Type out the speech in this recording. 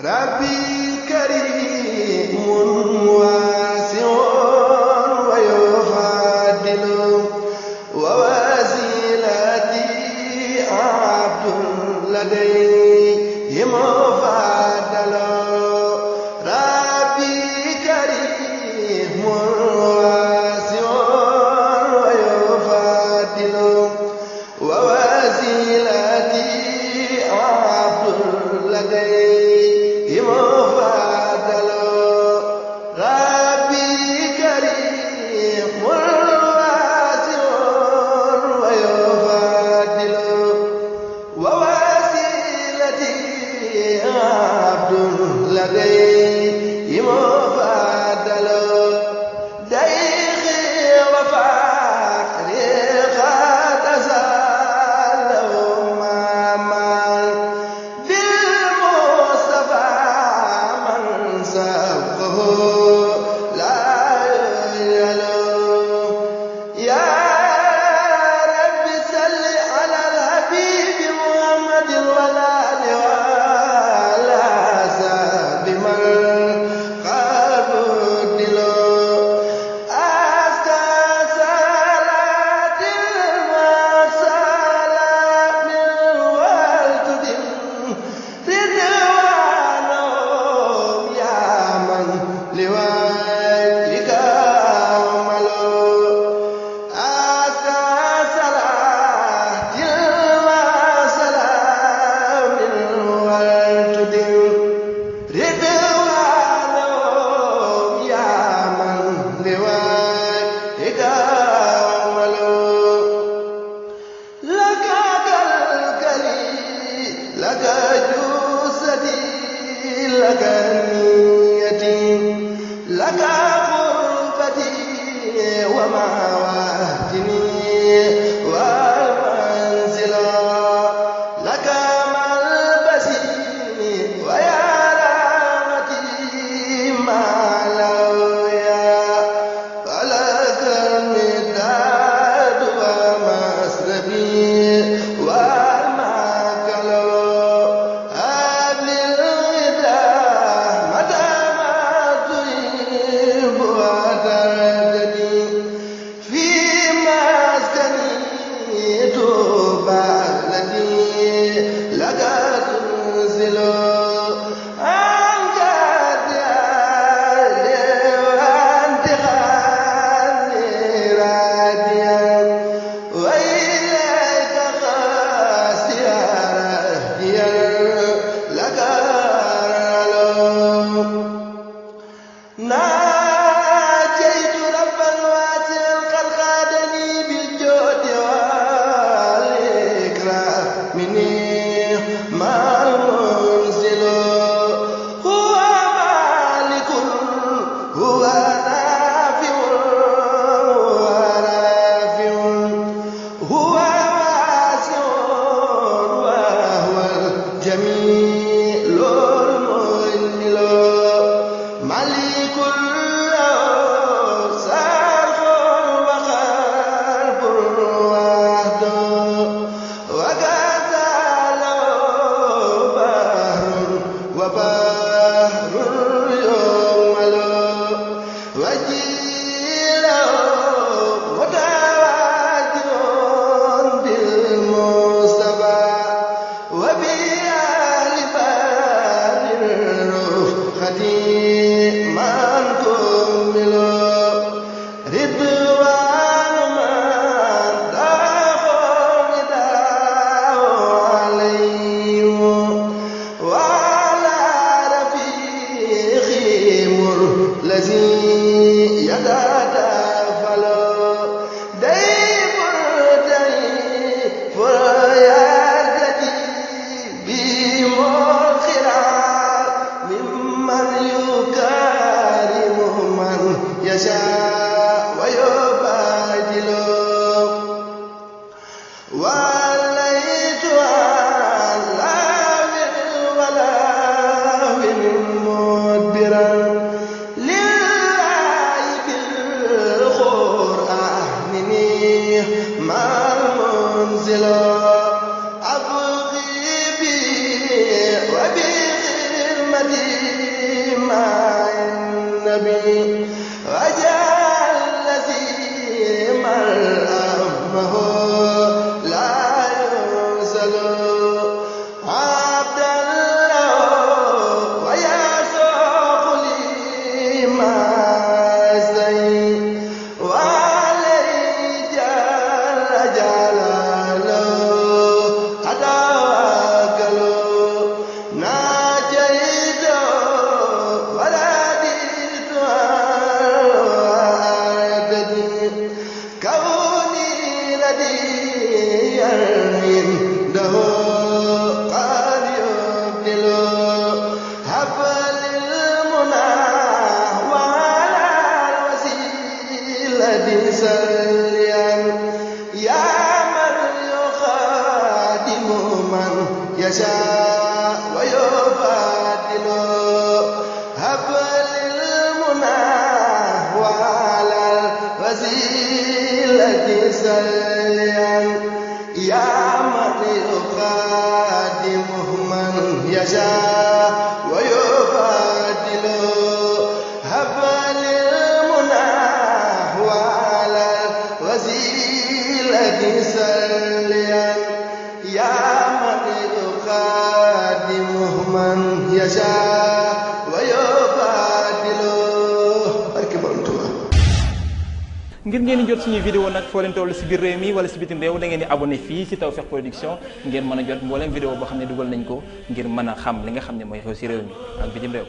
ربي كريم واسع ويفضل ووسيلتي عبد لديه مفضل ربي كريم واسع ويفضل ووسيلتي عبد لديه مفضل ربي كريم واسع ويفضل ووسيلتي عبد لديه مفضل ديخي وفاخري قد أزال ماما بالمصطفى من سبقه لا يلوم يا رب صل على الحبيب محمد والآل وعلى أصحاب من قد بدلوا أزكى صلاة وسلام والتدم رضوانهم يا من لوجهك عملوا أزكى صلاة وسلام والتدم رضوانهم يا من لوجهك عملوا لك كالكلي لك جسدي لك نيتي لك قربتي وما وهتني والمنزل لك ملبسي ويا رامتي ما لويا فلك المداد ومسربي والماكل هب للغدا متى ما تريب وترددي في كوني رديا عنده قد يبدل هب للمنى وعلى الوسيلة سليا يا من يخادم من يشاء ويبدل هب للمنى وعلى الوسيلة سليا يا من يخادم من يشاء ويبدل هب للمنى وعلى الوسيلة سليا يا من يخادم من يشاء ويبدل barke Borom Tuuba. ngir ngeen di jot suñuy vidéo nag foo leen toll si biir réew mi wala si bitim réew da ngeen di abonné fii si Tawfekh Production ngeen mën a jot mboolem vidéo boo xam ne dugal nañ ko ngir mën a xam li nga xam ne mooy xew si réew mi ak bitim réew.